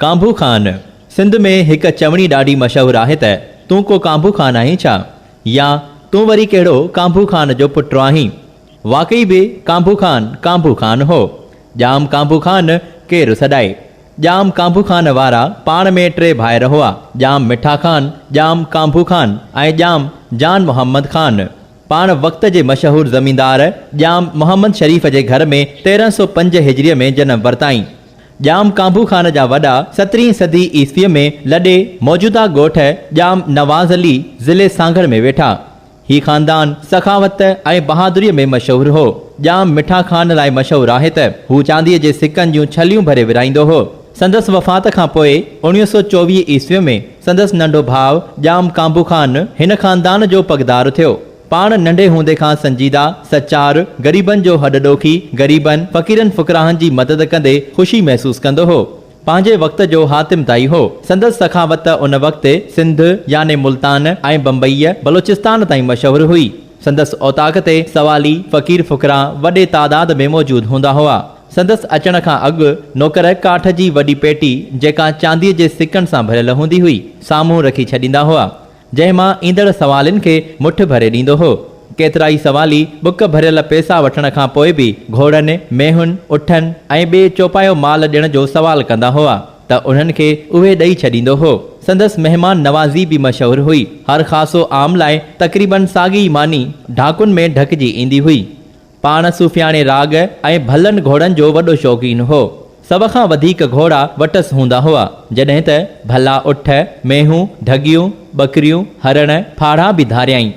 ڪانڀو خان، سنڌ ۾ هڪ چوڻي ڏاڍي مشهور آهي ته، تون ڪو ڪانڀو خان آهين ڇا؟ يا تون وري ڪهڙو ڪانڀو خان جو پٽ آهين؟ واقعي به ڪانڀو خان ڪانڀو خان هو. ڄام ڪانڀو خان ڪير سڏائي؟ ڄام ڪانڀو خان وارا پاڻ ۾ ٽي ڀائر هئا، ڄام مٺا خان، ڄام ڪانڀو خان ۽ ڄام جان محمد خان. پاڻ وقت جي مشهور زميندار ڄام محمد شريف جي گهر ۾ 1305 هجريء ۾ جنم ورتائين. ڄام ڪانڀو خان جا وڏا سترهين صدي عيسويء ۾ لڏي موجوده ڳوٺ ڄام نواز علي ضلعي سانگهڙ ۾ ويٺا. هي خاندان سخاوت ۽ بهادريء ۾ مشهور هو. ڄام مٺا خان لاء مشهور آهي ته هو چانديء جي سڪن جون ڇليون ڀري ورهائيندو هو. سندس وفات کان پوء 1924 عيسويء ۾ سندس ننڍو ڀاء ڄام ڪانڀو خان هن خاندان جو پڳدار ٿيو. پاڻ ننڍي هوندي کان سنجيده، سچار، غريبن جو هڏ ڏوکي، غريبن، فقيرن فقراهن جي مدد ڪندي خوشي محسوس ڪندو هو. پنهنجي وقت جو حاتم طائي هو. سندس سخاوت ان وقت سنڌ يعني ملتان ۽ بمبئيء، بلوچستان تائين مشهور هئي. سندس اوطاق تي سوالي، فقير فقراء وڏي تعداد ۾ موجود هوندا هئا. سندس اچڻ کان اڳ نوڪر ڪاٺ جي وڏي پيٽي، جيڪا چانديء جي سڪن سان ڀريل هوندي هئي، سامهون رکي ڇڏيندا هئا. جنهن مان ايندڙ سوالين کي مٺ ڀري ڏيندو هو. ڪيترائي سوالي ٻڪ ڀريل پئسا وٺڻ کان پوء به گهوڙن، مينهن، اٺن ۽ ٻئي چوپايو مال ڏيڻ جو سوال ڪندا هئا ته انهن کي اهي ڏئي ڇڏيندو هو. سندس مهمان نوازي به مشهور هئي. هر خاص و عام لاء تقريباً ساڳي ئي ماني ڍاڪن ۾ ڍڪجي ايندي هئي. پاڻ صوفياڻي راڳ ۽ ڀلن گهوڙن جو وڏو شوقين هو. سڀ کان وڌيڪ گهوڙا وٽس هوندا هئا، جڏهن ته ڀلا اٺ، مينهون، ڍڳيون، ٻڪريون، هرڻ، ڦاڙها به ڌاريائين.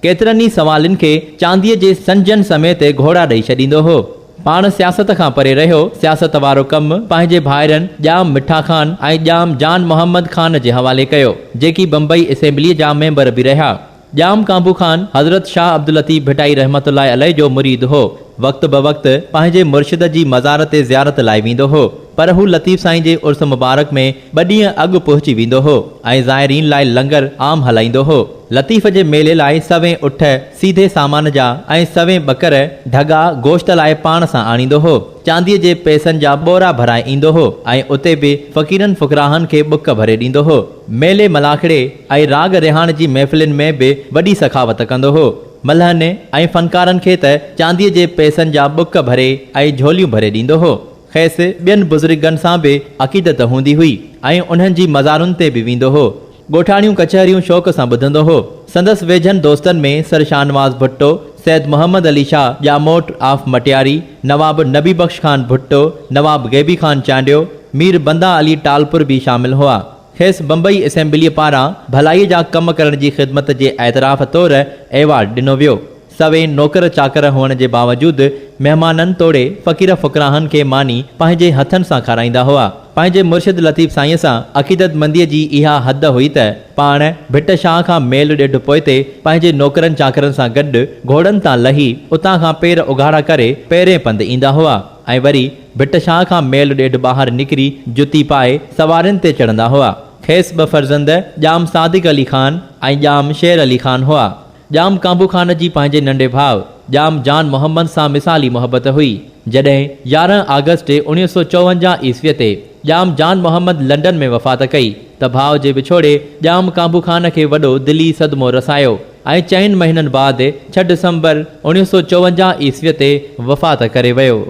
ڪيترن ئي سوالين کي چانديء جي سنجن سميت گهوڙا ڏئي ڇڏيندو هو. پاڻ سياست کان پري رهيو، سياست وارو ڪم پنهنجي ڀائرن ڄام مٺا خان ۽ ڄام جان محمد خان جي حوالي ڪيو، جيڪي بمبئي اسيمبليء جا ميمبر به رهيا. ڄام ڪانڀو خان حضرت شاهه عبداللطيف ڀٽائي رحمة الله عليه جو مريد هو. وقت بوقت پنهنجي مرشد جي مزار تي زيارت لاء ويندو هو. پر هو لطيف سائين جي عرس مبارڪ ۾ ٻه ڏينهن اڳ پهچي ويندو هو ۽ زائرين لاء لنگر عام هلائيندو هو. لطيف جي ميلي لاء سوين اٺ سيڌي سامان جا ۽ سوين ٻڪر، ڍڳا، گوشت لاء پاڻ سان آڻيندو هو. چانديء جي پئسن جا ٻورا ڀرائي ايندو هو ۽ اتي به فقيرن فقراهن کي ٻڪ ڀري ڏيندو هو. ميلي ملاکڙي ۽ راڳ رهاڻ جي محفلن ۾ به وڏي سخاوت ڪندو هو. ملهن ۽ فنڪارن کي ته چانديء جي پئسن جا ٻڪ ڀري ۽ جهوليون ڀري ڏيندو هو. کيس ٻين بزرگن سان به عقيدت هوندي هئي ۽ انهن جي مزارن تي به ويندو هو. ڳوٺاڻيون ڪچهريون شوق سان ٻڌندو هو. سندس ويجهن دوستن ۾ سر شاهنواز ڀٽو، سيد محمد علي شاهه ڄاموٽ آف مٽياري، نواب نبي بخش خان ڀٽو، نواب غيبي خان چانڊيو، مير بنده علي ٽالپر به شامل هئا. کيس بمبئي اسيمبليء پاران ڀلائيء جا ڪم ڪرڻ جي خدمت جي اعتراف طور ايوارڊ ڏنو ويو. سوين نوڪر چاڪر هئڻ جي باوجود مهمانن توڙي فقير فقراهن کي ماني پنهنجي هٿن سان کارائيندا هئا. پنهنجي مرشد لطيف سائينء سان عقيدتمنديء جي اها حد هئي ته پاڻ ڀٽ شاهه کان ميل ڏيڍ پوئتي پنهنجي نوڪرن چاڪرن سان گڏ گهوڙن تان لهي اتان کان پير اگهاڙا ڪري پيرين پنڌ ايندا هئا ۽ وري ڀٽ شاهه کان ميل ڏيڍ ٻاهر نڪري جتي پائي سوارين تي چڙهندا هئا. کيس ٻه فرزند ڄام صادق علي خان ۽ ڄام شير علي خان هئا. ڄام ڪانڀو خان جي پنهنجي ننڍي ڀاء ڄام جان محمد سان مثالي محبت هئي. جڏهن 11 آگسٽ 1954 عيسويء تي ڄام جان محمد لنڊن ۾ وفات ڪئي ته ڀاء جي وڇوڙي ڄام ڪانڀو خان کي وڏو دلي صدمو رسايو ۽ چئن مهينن بعد ڇهه ڊسمبر 1954 عيسويء تي وفات ڪري ويو.